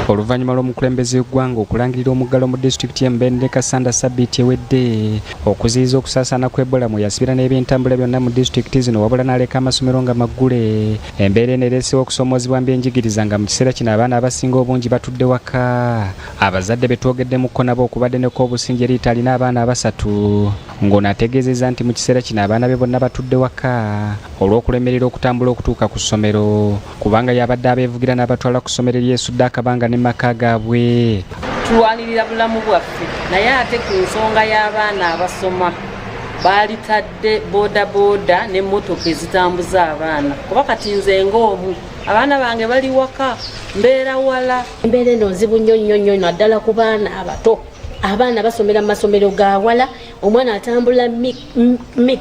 Oluvannyuma lw'omukulembeze w'eggwanga okulangirira omuggalo mu disitulikiti y'e Mubende ne Kassanda ssabbiiti ewedde okuziyiza okusaasaana kw'Ebola mwe yasibira n'ebyentambula byonna mu disitulikiti zino wabula n'aleka amasomero nga maggule. Embeera eno ereesewo okusoomoozebwa mu byenjigiriza nga mu kiseera kino abaana abasinga obungi batudde waka. Abazadde be twogeddemukko nabo okubadde ne Kobusingye Rita alina abaana abasatu ng'ono ategeezezza nti mu kiseera kino abaana be bonna batudde waka olw'okulemerera okutambula okutuuka ku ssomero kubanga y'abadde abeevugira n'abatwala ku ssomero eryesudde akabanga ne maka gaabwe. Tulwanirira bulamu bwaffe naye ate ku nsonga y'abaana abasoma baalitadde bodaboda n'emmotoka ezitambuza abaana kuba kati nze ng'omu abaana bange bali waka mbeera wala. Embeera eno nzibu nnyo nnyo nnyo naddala ku baana abato. Abaana basomera mu masomero ga wala, omwana atambula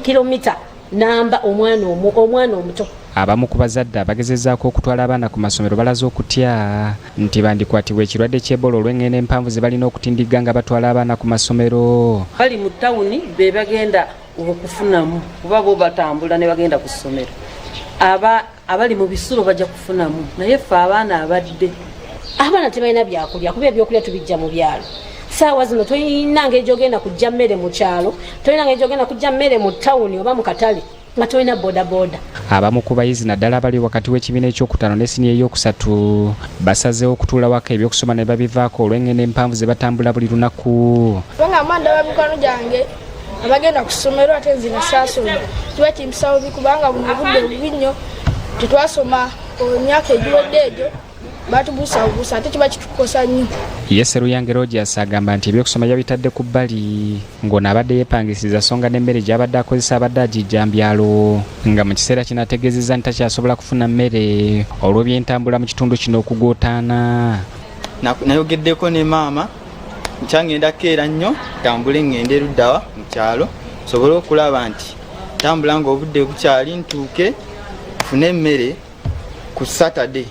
kilomita namba omwana omwana omuto. Abamu ku bazadde abagezezzaako okutwala abaana ku masomero balaze okutya nti bandikwatibwa ekirwadde ky'Ebola olw'engendo empanvu ze balina okutindigga nga batwala abaana ku masomero. Bali mu tawuni be bagenda okufunamu kuba bo batambula ne bagenda ku ssomero. Abali mu bisulo bajja kufunamu naye ffe abaana abadde. Abaana tebalina byakulya kuba ebyokulya tubijja mu byalo. Saawa zino tolina ngeri gy'ogenda kujja mmere mu kyalo, tolina ngeri gy'ogenda kujja mmere mu tawuni oba mu katale nga tolina bodaboda. Abamu ku bayizi naddala abali wakati w'ekibiina ekyokutaano ne siniya ey'okusatu basazeewo okutuula waka ebyokusoma ne babivaako olw'engendo empanvu ze batambula buli lunaku. Kubanga mba ndaba mikwano gyange abagenda ku ssomero ate nze nasaasoma kiba kimpisa bubi kubanga buno obudde bubi nnyo tetwasoma emyaka egiwedde egyo batubuusabuusa ate kiba kitukosa nnyo. Ye Sseruyange Rogers agamba nti ebyokusoma yabitadde ku bbali ng'ono abadde yeepangisiza so nga n'emmere gy'abadde akozesa abadde agijja mbyalo nga mu kiseera kino ategeezezza nti takyasobola kufuna mmere olw'ebyentambula mu kitundu kino okugootaana. Nayogeddeko ne maama nkyangenda keera nnyo ntambule ŋŋende eruddawa mu kyalo nsobole okulaba nti ntambula ng'obudde bukyali ntuuke nfune emmere ku Saturday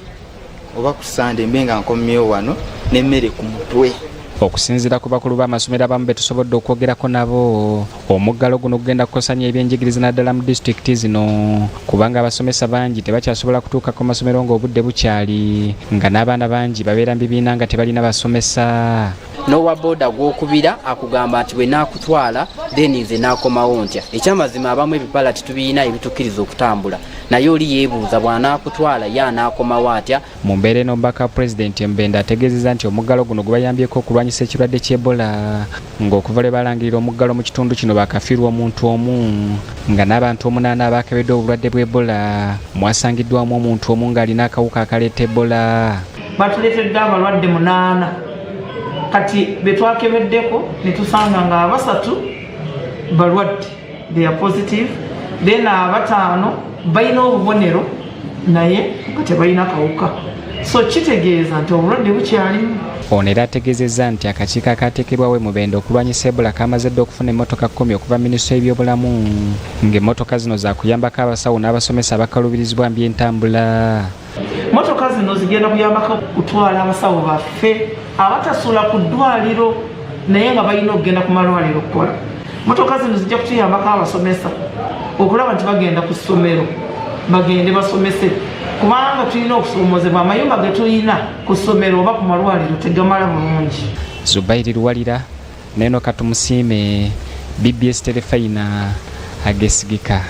oba ku Sunday mbe nga nkomyewo wano n'emmere ku mutwe. Okusinziira ku bakulu b'amasomero abamu be tusobodde okwogerako nabo, omuggalo guno gugenda kukosa nnyo ebyenjigiriza naddala mu disitulikiti zino kubanga abasomesa bangi tebakyasobola kutuuka ku masomero ng'obudde bukyali nga n'abaana bangi babeera mu bibiina nga tebalina basomesa. N'owa booda gw'okubira akugamba nti bwe naakutwala then nze naakomawo ntya. Ekyamazima abamu ebipala tetubirina ebitukkiriza okutambula naye oli yeebuuza bw'anaakutwala ye anaakomawo atya. Mu mbeera eno omubaka wa pulezidenti Mbenda ategeezezza nti omuggalo guno gubayambyeko okulwanyisa ekirwadde ky'Ebola ng'okuva lwe balangirira omuggalo mu kitundu kino baakafiirwa omuntu omu nga n'abantu omunaana abaakebeddwa obulwadde bwa Ebola mwasangiddwamu omuntu omu ng'alina akawuka akaleeta Ebola. Batuleetedde abalwadde 8 kati be twakebeddeko ne tusanga nga abasatu balwadde, they are positive, then abataano balina obubonero naye nga tebalina kawuka, so kitegeeza nti obulwadde bukyalimu. Ono era ategeezezza nti akakiiko akaateekebwawo e Mubende okulwanyisa Ebola kamaze dda okufuna emmotoka 10 okuva minisitule y'ebyobulamu ng'emmotoka zino zaakuyambako abasawo n'abasomesa abakaluubirizibwa mu by'entambula. Mmotoka zino zigenda kuyambako kutwala abasawo baffe abatasula ku ddwaliro naye nga balina okugenda ku malwaliro okukola. Mmotoka zino zijja kutuyambako abasomesa okulaba nti bagenda ku ssomero bagende basomese kubanga tulina okusoomozebwa amayumba ge tulina ku ssomero oba ku malwaliro tegamala bulungi. Zubairi Luwalira Neno Katumusiime, BBS Terefayina agesigika.